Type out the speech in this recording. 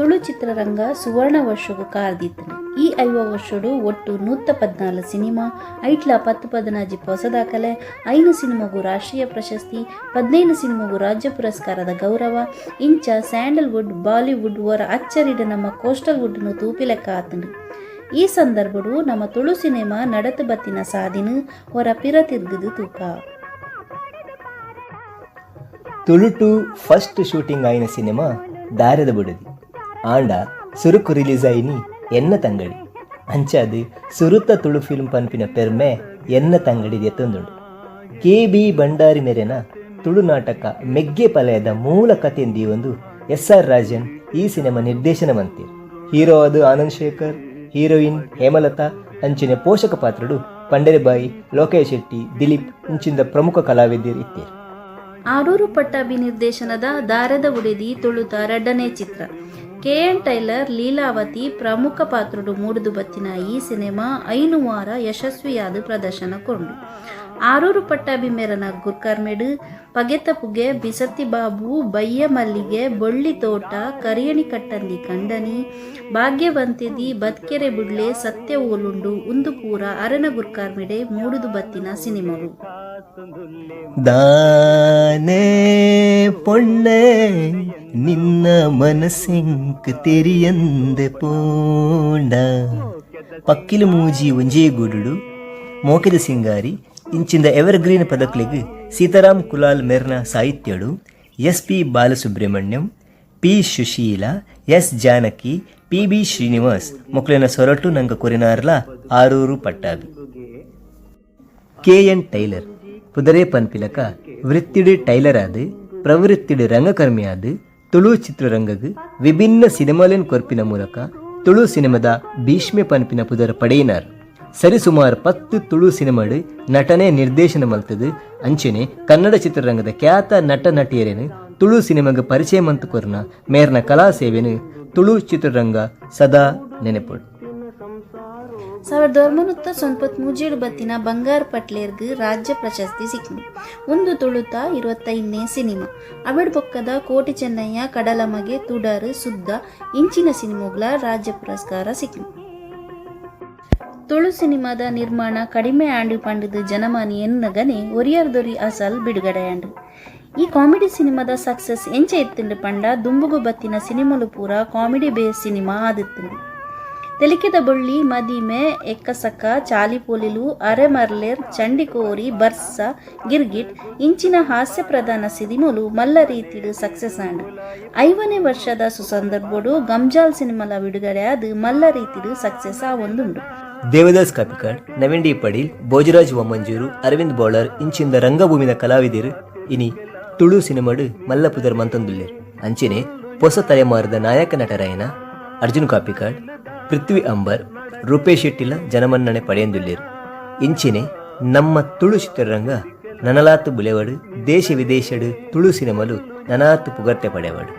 Tulu ಚಿತ್ರರಂಗ ಸುವರ್ಣ ವರ್ಷೊಗು car ದೀತ್ಂಡ್. ಈ 50 ವರ್ಷೊಡು ಒಟ್ಟು 114 ಸಿನಿಮಾ, ಐಟ್ಲ 10 15 ಪೊಸ ದಾಖಲೆ, 5 ಸಿನಿಮಾಗು ರಾಷ್ಟ್ರೀಯ ಪ್ರಶಸ್ತಿ, 15 ಸಿನಿಮಾಗು ರಾಜ್ಯ ಪುರಸ್ಕಾರದ ಗೌರವ, ಇಂಚ ಸ್ಯಾಂಡಲ್ವುಡ್, ಬಾಲಿವುಡ್ ಒರ ಅಚ್ಚರಿಡ್ ನಮ್ಮ ಕೋಸ್ಟಲ್ ವುಡ್ ನು ತೂಪಿಲೆಕ್ಕ ಆತ್ಂಡ್. ಈ ಸಂದರ್ಭಡು ನಮ್ಮ ತುಳು ಸಿನಿಮಾ ನಡತು ಬತ್ತಿನ ಸಾದಿನ ಒರ ಪಿರ ತಿರ್ಗುದು ತೂಕ. ತುಳುಟು ಫಸ್ಟ್ ಶೂಟಿಂಗ್ ಆಯಿನ ಸಿನಿಮಾ ದಾರೆದ ಬುಡದಿ. ಆಂಡ ಸುರುಕು ರಿಲೀಸ್ ಆಯಿನಿ ಎನ್ನ ತಂಗಡಿ. ಅಂಚಾದ್ ಸುರುತ ತುಳು ಫಿಲ್ಮ್ ಪನ್ಪಿನ ಪೆರ್ಮೆ ಎನ್ನ ತಂಗಡಿ ದೆತ್ತೊಂದುಂಡು. ಕೆ ಬಿ ಭಂಡಾರಿ ಮೆರೆನ ತುಳು ನಾಟಕ ಮೆಗ್ಗೆ ಪಲಯದ ಮೂಲ ಕಥೆನ್ ದೀವೊಂದು ಎಸ್ ಆರ್ ರಾಜನ್ ಈ ಸಿನಿಮಾ ನಿರ್ದೇಶನ ಮಂತೆರ್. ಹೀರೋ ಆದ್ ಆನಂದ್ ಶೇಖರ್, ಹೀರೋಯಿನ್ ಹೇಮಲತಾ, ಅಂಚಿನ ಪೋಷಕ ಪಾತ್ರಡು ಪಂಡರಿಬಾಯಿ, ಲೋಕೇಶ್ ಶೆಟ್ಟಿ, ದಿಲೀಪ್ ಇಂಚಿಂದ ಪ್ರಮುಖ ಕಲಾವಿದರು ಇತ್ತೆರ್. ಆರೂರು ಪಟ್ಟಾಭಿ ನಿರ್ದೇಶನದ ದಾರೆದ ಬುಡೆದಿ ತುಳುತ ರಡ್ಡನೇ ಚಿತ್ರ. K N tailor, Leelavathi ಪ್ರಮುಖ ಪಾತ್ರಡು ಮೂಡುದು ಬತ್ತಿನ ಈ ಸಿನಿಮಾ 5 ವಾರ ಯಶಸ್ವಿಯಾದ ಪ್ರದರ್ಶನ ಕೊಂಡು. ಆರೂರು ಪಟ್ಟಾಭಿ ಮೇರನ ಗುರ್ಕಾರ್ಮೆಡು ಪಗೆತ ಪುಗೆ, ಬಿಸತಿ ಬಾಬು, ಬಯ್ಯ ಮಲ್ಲಿಗೆ, ಬೊಳ್ಳಿ ತೋಟ, ಕರಿಯಣಿ ಕಟ್ಟಂದಿ ಕಂಡನಿ, ಭಾಗ್ಯವಂತಿದಿ, ಬದ್ಕೆರೆ ಬುಡ್ಲೆ, ಸತ್ಯ ಓಲುಂಡು ಉಂದು ಪೂರ ಅರೆನ ಗುರ್ಕಾರ್ಮೆಡೆ ಮೂಡುದು ಬತ್ತಿನ ಸಿನಿಮಾಲು. ದಾನೆ ಪೊಣ್ಣೆ ನಿನ್ನ ಮನಸ್ಸಿಂಕ್ ತೆರಿಯಂದೆ ಪೋಂಡ, ಪಕ್ಕಿಲು ಮೂಜಿ ಒಂಜೇ ಗೂಡುಡು, ಮೋಕೆದ ಸಿಂಗಾರಿ ಇಂಚಿಂದ ಎವರ್ಗ್ರೀನ್ ಪದಕ್ಲೆಗ್ ಸೀತಾರಾಮ್ ಕುಲಾಲ್ ಮೆರ್ನ ಸಾಹಿತ್ಯಡು S P Balasubrahmanyam, P Sushila, S Janaki, P B Srinivas ಮೊಕ್ಲೆನ ಸೊರಟು ನಂಗ ಕೊರಿನಾರ್ಲ Aroor Pattabhi. K N tailor ಪುದರೇ ಪನ್ಪಿಲಕ ವೃತ್ತಿಡು ಟೈಲರ್ ಆದ್, ಪ್ರವೃತ್ತಿಡು ರಂಗಕರ್ಮಿ ಆದ್ ತುಳು ಚಿತ್ರರಂಗಗ್ ವಿಭಿನ್ನ ಸಿನಿಮಾಲೆನ್ ಕೊರ್ಪಿನ ಮೂಲಕ ತುಳು ಸಿನಿಮಾದ ಭೀಷ್ಮೆ ಪನ್ಪಿನ ಪುದರ್ ಪಡೆಯಿನಾರ್. ಸರಿಸುಮಾರು 10 ತುಳು ಸಿನಿಮಾಡು ನಟನೆ, ನಿರ್ದೇಶನ ಮಲ್ತದು. ಅಂಚೆನೆ ಕನ್ನಡ ಚಿತ್ರರಂಗದ ಖ್ಯಾತ ನಟ ನಟಿಯರೇನು ತುಳು ಸಿನಿಮಾಗ ಪರಿಚಯ ಮಂತು ಕೊರ್ನ ಮೇರ್ನ ಕಲಾ ಸೇವೆನು ತುಳು ಚಿತ್ರರಂಗ ಸದಾ ನೆನೆಪೊಡು. 1993 ಬತ್ತಿನ ಬಂಗಾರ್ ಪಟ್ಲೇರ್ಗ್ ರಾಜ್ಯ ಪ್ರಶಸ್ತಿ ಸಿಕ್ಕಿತು. ಒಂದು ತುಳುತ 25ನೇ ಸಿನಿಮಾ. ಅವಿಡ್ ಬೊಕ್ಕದ ಕೋಟಿ ಚೆನ್ನಯ್ಯ, ಕಡಲಮಗೆ, ತುಡರ್, ಸುದ್ದ ಇಂಚಿನ ಸಿನಿಮೋಗ್ಲ ರಾಜ್ಯ ಪುರಸ್ಕಾರ ಸಿಕ್ಕಿತು. ತುಳು ಸಿನಿಮಾದ ನಿರ್ಮಾಣ ಕಡಿಮೆ ಆಂಡು ಪಂಡದು ಜನಮಾನಿ ಎನ್ನಗನೆ ಒರಿಯರ್ದೊರಿ ಅಸಲ್ ಬಿಡುಗಡೆ ಆಂಡು. ಈ ಕಾಮಿಡಿ ಸಿನಿಮಾದ ಸಕ್ಸಸ್ ಎಂಚ ಇತ್ತುಂಡು ಪಂಡ, ದುಂಬುಗು ಬತ್ತಿನ ಸಿನಿಮಾಲು ಪೂರ comedy base cinema ಆದಿತ್ತುಂಡು. ತೆಲಿಕೆದ ಬೊಳ್ಳಿ, ಮದಿಮೆ, ಎಕ್ಕಸಕ, ಚಾಲಿಪೋಲಿಲು, ಅರೆಮರ್ಲೆರ್, ಚಂಡಿಕೋರಿ, ಬರ್ಸ, ಗಿರ್ಗಿಟ್ ಇಂಚಿನ ಹಾಸ್ಯ ಪ್ರಧಾನ ಸಿನಿಮಾಲು ಮಲ್ಲ ರೀತಿಡು ಸಕ್ಸಸ್ ಆಂಡ್. 50ನೇ ವರ್ಷದ ಸುಸಂದರ್ಭಡು ಗಮ್ಜಾಲ್ ಸಿನಿಮಾಲ ಬಿಡುಗಡೆ ಆದ್ ಮಲ್ಲ ರೀತಿಡು ಸಕ್ಸಸ್ ಆವೊಂದುಂಡು. ದೇವದಾಸ್ ಕಾಪಿಕಾಡ್, ನವೀನ್ ಡಿ ಪಡೀಲ್, ಭೋಜರಾಜ್ ವಾಮಂಜೂರು, ಅರವಿಂದ್ ಬೋಳಾರ್ ಇಂಚಿಂದ ರಂಗಭೂಮಿನ ಕಲಾವಿದರು ಇನಿ ತುಳು ಸಿನಿಮಾಡು ಮಲ್ಲ ಪುದರ್ ಮಂತೊಂದುಲ್ಲೆರ್. ಅಂಚೆನೆ ಪೊಸ ತಲೆಮಾರದ ನಾಯಕ ನಟರಾಯನ ಅರ್ಜುನ್ ಕಾಪಿಕಾಡ್, ಪೃಥ್ವಿ ಅಂಬರ್, ರೂಪೇಶ್ ಶೆಟ್ಟಿಲ ಜನಮನ್ನಣೆ ಪಡೆಯೊಂದುಲ್ಲೆರ್. ಇಂಚೆನೆ ನಮ್ಮ ತುಳು ಚಿತ್ರರಂಗ ನನಲಾತು ಬುಲೆವಡು, ದೇಶ ವಿದೇಶಡು ತುಳು ಸಿನಿಮಾಲು ನನಾತು ಪುಗರ್ತೆ ಪಡೆವಡು.